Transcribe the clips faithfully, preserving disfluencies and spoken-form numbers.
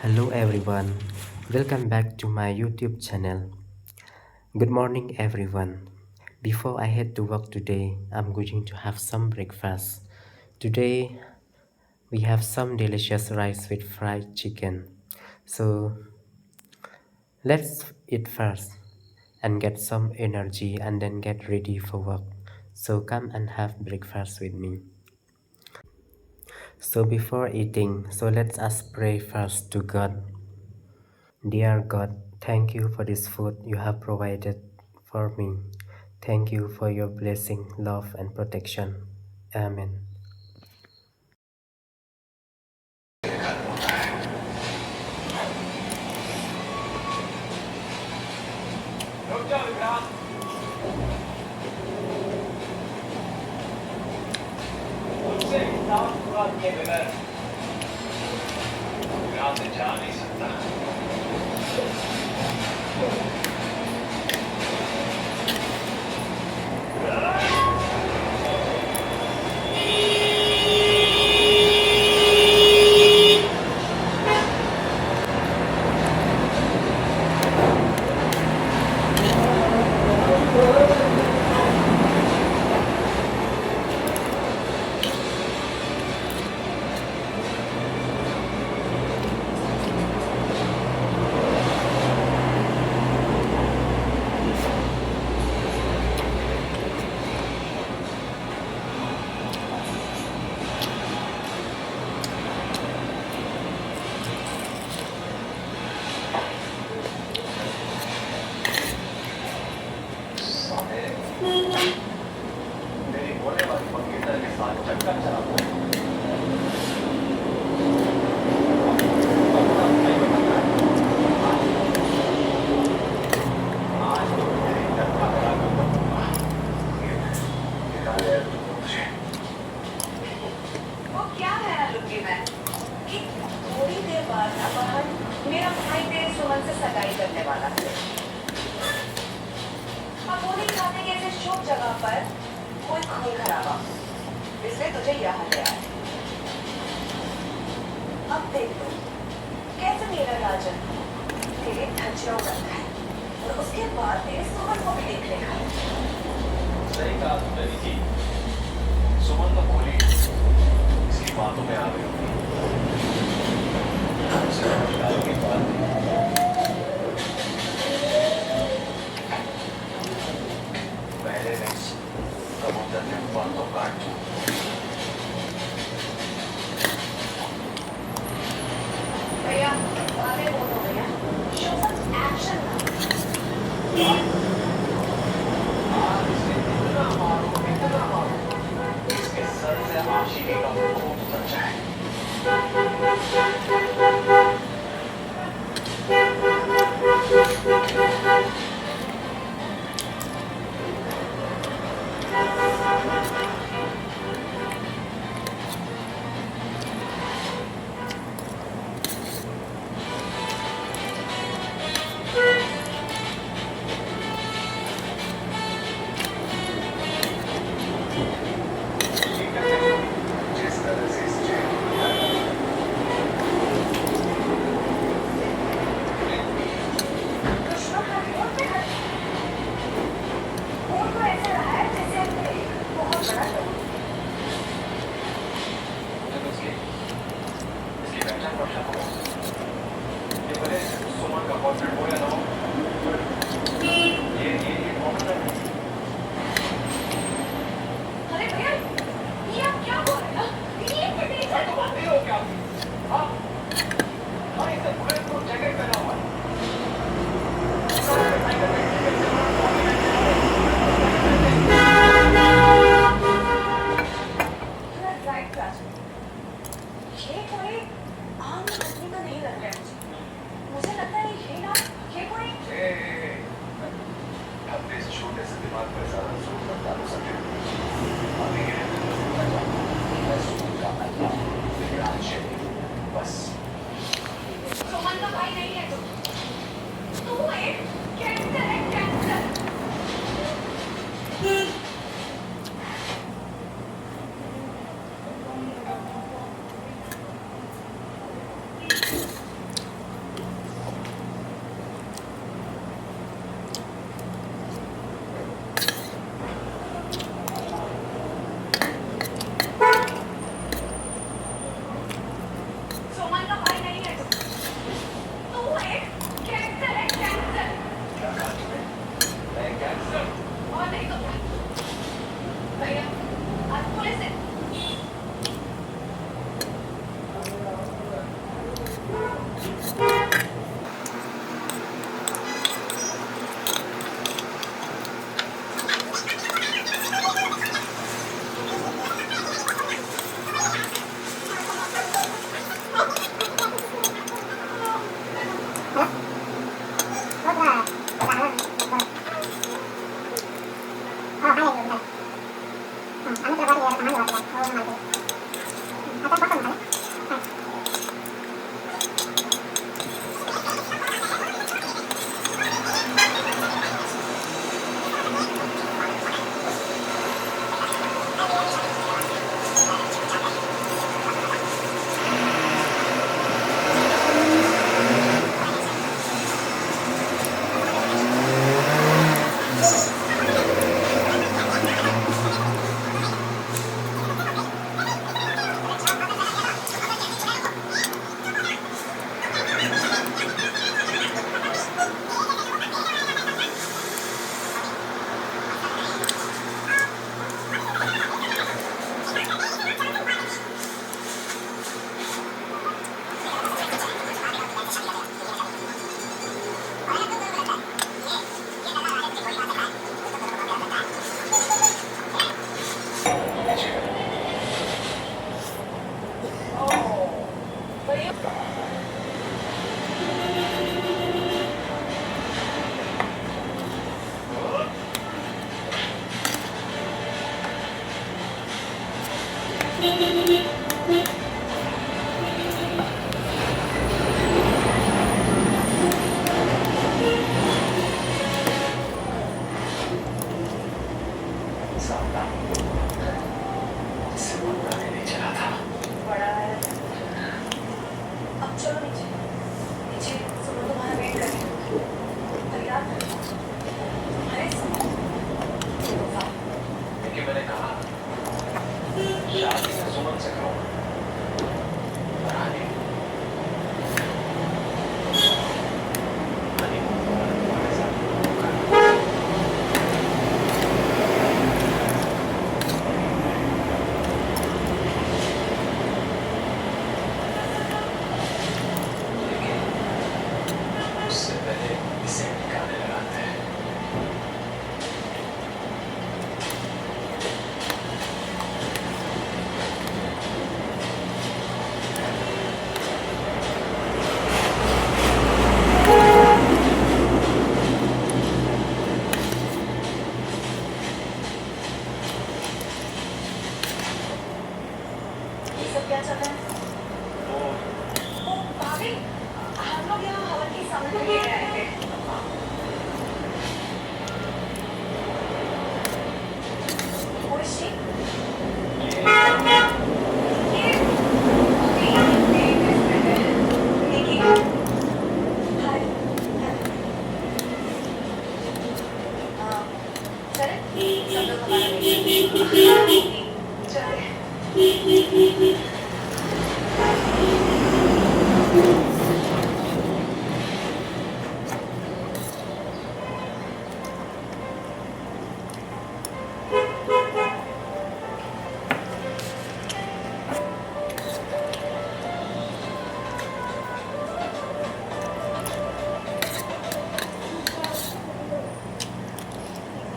Hello everyone, welcome back to my YouTube channel. Good morning everyone. Before I head to work today, I'm going to have some breakfast. Today we have some delicious rice with fried chicken. So let's eat first and get some energy and then get ready for work. So come and have breakfast with me. So before eating, so let's us pray first to God. Dear God, thank you for this food you have provided for me. Thank you for your blessing, love, and protection. Amen. रुक जा विक्रांत। उनसे हिसाब पूरा किए बगैर विक्रांत जा नहीं सकता। वो क्या है आलू की मैं? कि थोड़ी देर बाद ना बाहर मेरा भाई तेरे सुमन से सगाई करने वाला है। अब वो नहीं चाहते कि ऐसे शुभ जगह पर कोई खून खराबा हो, इसलिए तुझे यहाँ ले आए। अब देख लो, कैसे मेरा राजन तेरे धज्जियां उड़ाता है और उसके बाद तेरे सुमन को भी देख लेगा। सही कहा तुमने, निकी। सुमन तो भोली, इसकी बातों में आ गई। समझदारी की बात नहीं। पहले मैं इस कबूतर के पर तो काट दूं। भैया, बातें बहुत हो गई हैं। Show some action now. आज इसे इतना मारो, इतना मारो, इसके सर से आशिकी का भूत उतर जाए। अरे भैया, ये आप क्या बोल रहे हैं? ये एक फटीचर को बात नहीं हो क्या? हाँ? हाँ, इसे बुलेट प्रूफ जैकेट पहना हुआ है। You are right, राजू। ये कोई आम आदमी तो नहीं लग रहा है मुझे। मुझे लगता है ये ना, ये कोई ए, ए, ए, अपने इस छोटे से दिमाग पर ज्यादा जोर मत डालो, समझे? अभी के लिए तो बस इतना जानो, मैं सुमन का अल्लाह, विक्रांत शेट्टी, बस। सुमन का भाई नहीं है तू। तू एक gangster है, gangster। हम लोग यहाँ हवन की सामग्री लेने आए थे। ओइशी।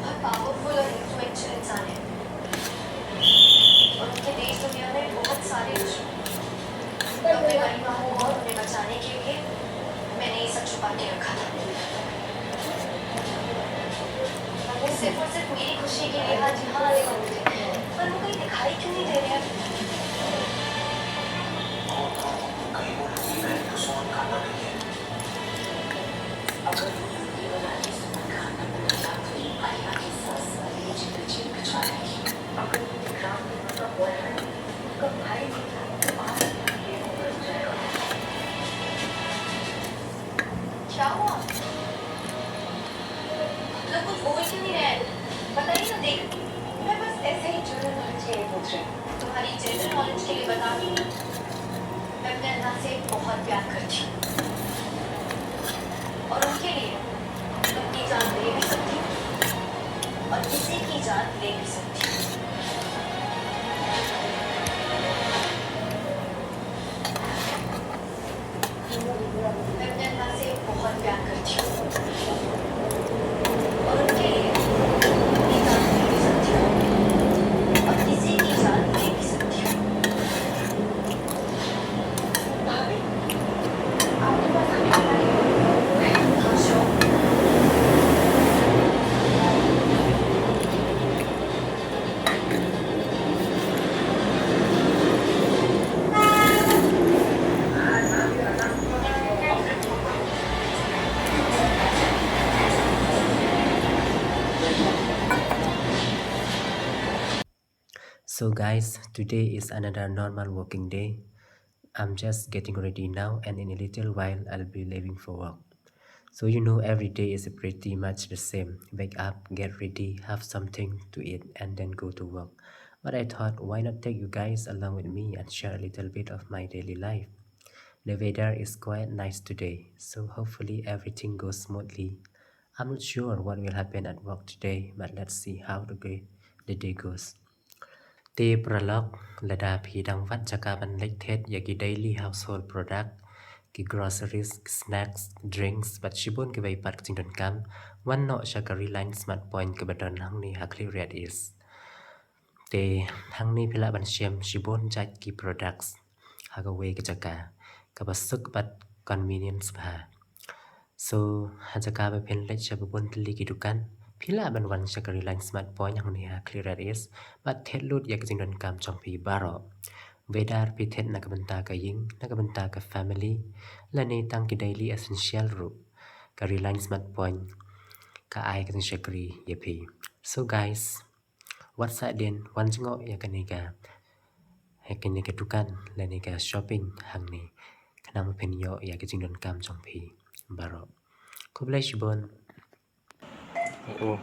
बहुत पावरफुल और इन्फ्लुएंशियल इंसान है और उनके देश दुनिया में बहुत सारे दुश्मन। तो अपने परिवार को और उन्हें बचाने के लिए मैंने ये सब छुपा के रखा था। वो सिर्फ और सिर्फ मेरी खुशी के लिए आज यहाँ आने वाले थे, पर वो कहीं दिखाई क्यों नहीं दे रहे हैं? क्या हुआ? तुम लोग कुछ बोल क्यों नहीं रहे? बताइए ना, देख। मैं बस ऐसे ही जनरल नॉलेज के लिए पूछ रही हूँ। तुम्हारी जनरल नॉलेज के लिए बता दूँ, मैं अपने अल्लाह से बहुत प्यार करती हूँ और उनके लिए अपनी जान दे भी सकती हूँ और किसी की जान ले भी सकती हूँ। मैं अपने अल्लाह से बहुत प्यार करती हूँ और उनके लिए अपनी जान दे भी सकती हूँ और किसी की जान ले भी सकती हूँ। भाभी, आपके पास आने वाली है। हाँ, श्योर। So guys, today is another normal working day. I'm just getting ready now and in a little while I'll be leaving for work. So you know every day is pretty much the same. Wake up, get ready, have something to eat and then go to work. But I thought, why not take you guys along with me and share a little bit of my daily life? The weather is quite nice today, so hopefully everything goes smoothly. I'm not sure what will happen at work today, but let's see how the, gre- the day goes. Te paralok, lada phi dang wad jaka ban leit thied ïa ki daily household product, ki groceries, ki snacks, drinks, bad shibun kiwei pat ki jingdonkam, wan noh sha ka Reliance Smart Point kaba don hangne ha Khliehriat East. Te hangne phi lah ban shem shibun jait ki products ha kawei ka jaka kaba suk bad convenience bha. So ha jaka ba phin leit sha ba bun tylli ki dukan, phi lah ban wan sha ka Reliance Smart Point hangne ha Khliehriat East bad thied lut ïa ka jingdonkam jong phi baroh. Whether phi thied na ka bynta ka ïing, na ka bynta ka family, lane tang ki daily essential ruh, ka Reliance Smart Point ka ai ka jingshakri ïa phi. So guys, wat sah dien, wan jngoh ïa kane ka, ïa kane ka dukan lane ka shopping hangne, khnang ba phin ïoh ïa ka jingdonkam jong phi baroh. Khublei shibun. Oh.